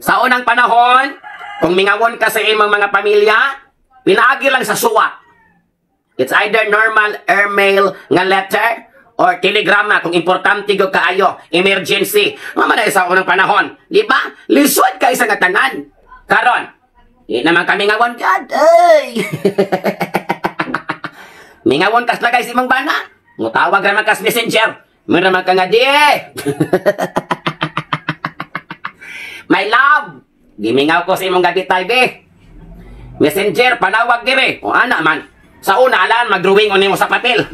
Sa unang panahon, kung mingawon ka sa imong mga pamilya, pinaagi lang sa suwat. It's either normal airmail nga letter or telegrama kung importante gyud kaayo, emergency. Mama na sa unang panahon, di ba? Lisod kay sa nga tanan. Karon, di naman kami ngawon gad. Ay. Mingawon kas lagay sa imong bana. Mutawag ra man kas messenger. Meron man ka nga di. My love, gimingaw ko sa imong gabitay be. Messenger, panawag dire. O ana man. Sa una, alaan, mag-drawing mo sa papel.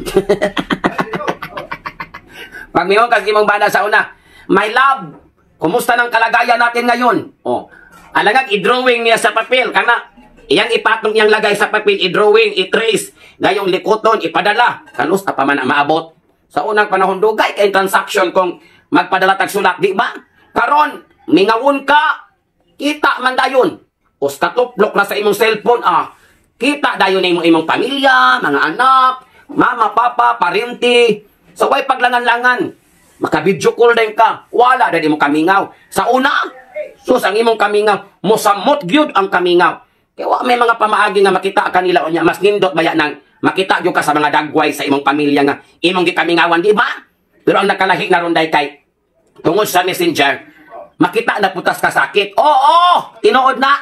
Pag mingon ka sa imong bana sa una, my love, kumusta ng kalagayan natin ngayon? O, alagag, i-drawing niya sa papel. Kana, iyang ipatong iyang lagay sa papel, i-drawing, i-trace, gayong likoton, ipadala. Kanus pa man maabot. Sa unang panahon, dugay kay transaction kung magpadala tag sulat, di ba? Karon, mingawon ka, kita man dayon. Os katuplok na sa imong cellphone, ah. Kita dayon nimo imong pamilya, mga anak, mama, papa, parente. So way paglangan-langan. Maka-video call din ka. Wala din imong kamingaw. Sa una, sus ang imong kamingaw, mosamot gyud ang kamingaw. Kaya wa may mga pamaagi nga makita kanila unya, mas nindot baya nang makita gyud ka sa mga dagway sa imong pamilya nga imong gikamingawan, di ba? Pero ang nakalahi na ron day kay tungod sa Messenger, makita na putas ka sakit. Oo, tinuod na.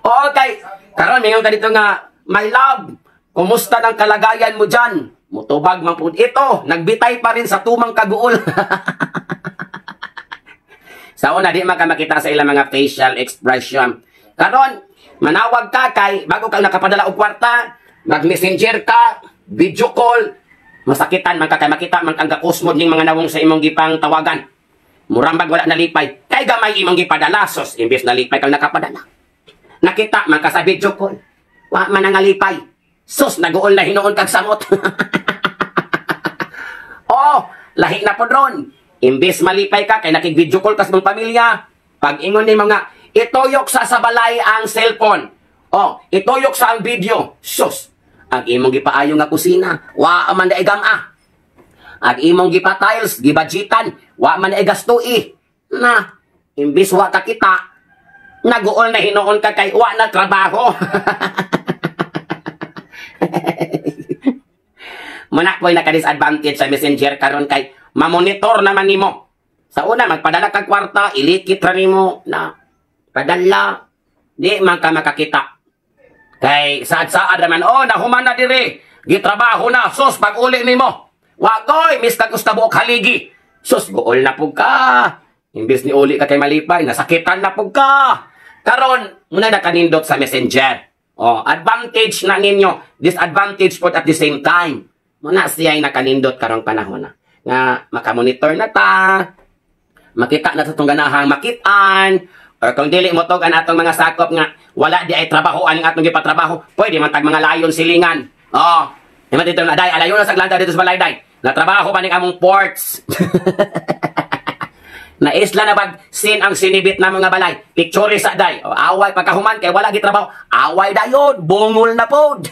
Oo, kay karon mingon ka dito nga, my love, kumusta ng kalagayan mo dyan? Mutubag man pud ito, nagbitay pa rin sa tumang kaguol. Sa una, di man ka makita sa ilang mga facial expression. Karon, manawag ka kay bago ka nakapadala og kwarta, mag-messenger ka, video call, masakitan man ka kay makita man kang gakusmod ning mga nawong sa imong gipang tawagan. Murambag wala nalipay. Kay gamay imong gipadala, sos imbes nalipay kang nakapadala. Nakita man ka sa video call. Wa man ang nalipay. Sus, naguol na hinuon kag samot. Oh, lahi na pod ron. Imbes malipay ka kay nakig-video call ka sa imong pamilya. Pag ingon ni mga ituyok sa balay ang cellphone. Oh, ituyok sa ang video. Sus, ang imong gipaayo nga kusina, wa man na gama. Ang imong gipa-tiles, gibudgetan, wa man na gastoi. Na, imbes wa ka kita, naguol na hinuon ka kay wa na trabaho. Muna po'y naka-disadvantage sa Messenger karon kay mamonitor naman nimo. Sa una, magpadala kag kwarta, ilikit ra nimo na padala, di man ka makakita. Kay saad-saad naman, oh, nahuman na dire, gitrabaho na, sus, pag-uli nimo. Wagoy, miss kag usta buok haligi. Sus, guol na pug ka. Imbes ni uli ka kay malipay, nasakitan na pug ka. Karon, muna nakanindot sa Messenger. Oh, advantage na ninyo, disadvantage pod at the same time. Muna siya ay nakanindot karong panahon na. Nga makamonitor na ta, makita na sa itong ganahang makitaan, or kung dili mo tog ang atong mga sakop nga wala di ay trabahoan ang atong gipatrabaho, pwede man tag mga layon silingan. Oh, di man dito nga day, alayon na sa glanda dito sa balay day. Natrabaho pa ning among ports. Na isla na bag sin ang sinibit na mga balay. Picture sa day. O, away pagkahuman kay wala gitrabaho. Away dayon, bungol na pod.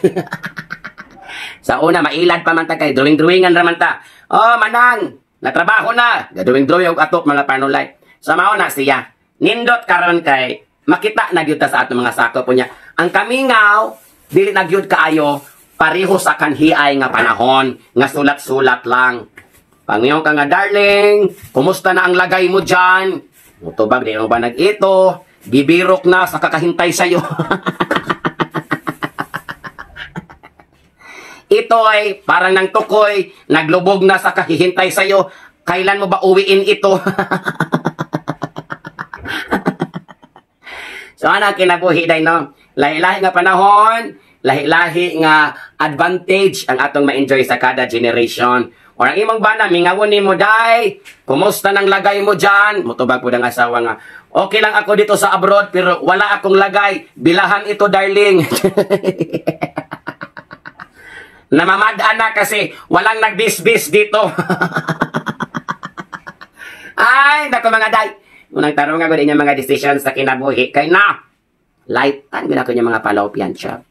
Sa una mailad pa man ta kay drawing-drawingan ra man ta. Oh, manang, natrabaho na. Drawing-drawing og atok mga panulay. Sa mao na siya. Nindot karon kay makita na gyud ta sa atong mga sakop niya. Ang kamingaw dili na gyud kaayo pareho sa kanhiay nga panahon nga sulat-sulat lang. Pangiyon ka nga, darling, kumusta na ang lagay mo dyan? Mutubag, di mo ba nag-ito? Gibirok na sa kakahintay sa'yo. Ito ay parang nang tukoy, naglubog na sa kahihintay sa'yo. Kailan mo ba uwiin ito? So, ano kinabuhi day, no? Lahi-lahi nga panahon, lahi-lahi nga advantage ang atong ma-enjoy sa kada generation. Or ang imong bana, mingawon ni mo, day, kumusta nang lagay mo dyan? Mutubag po ng asawa nga, okay lang ako dito sa abroad, pero wala akong lagay. Bilahan ito, darling. Namamad-an na kasi walang nagbisbis dito. Ay, nako mga day. Unang tarong ako din yung mga decisions sa kinabuhi. Kay na, light tan gina ko yung mga fallopian tube.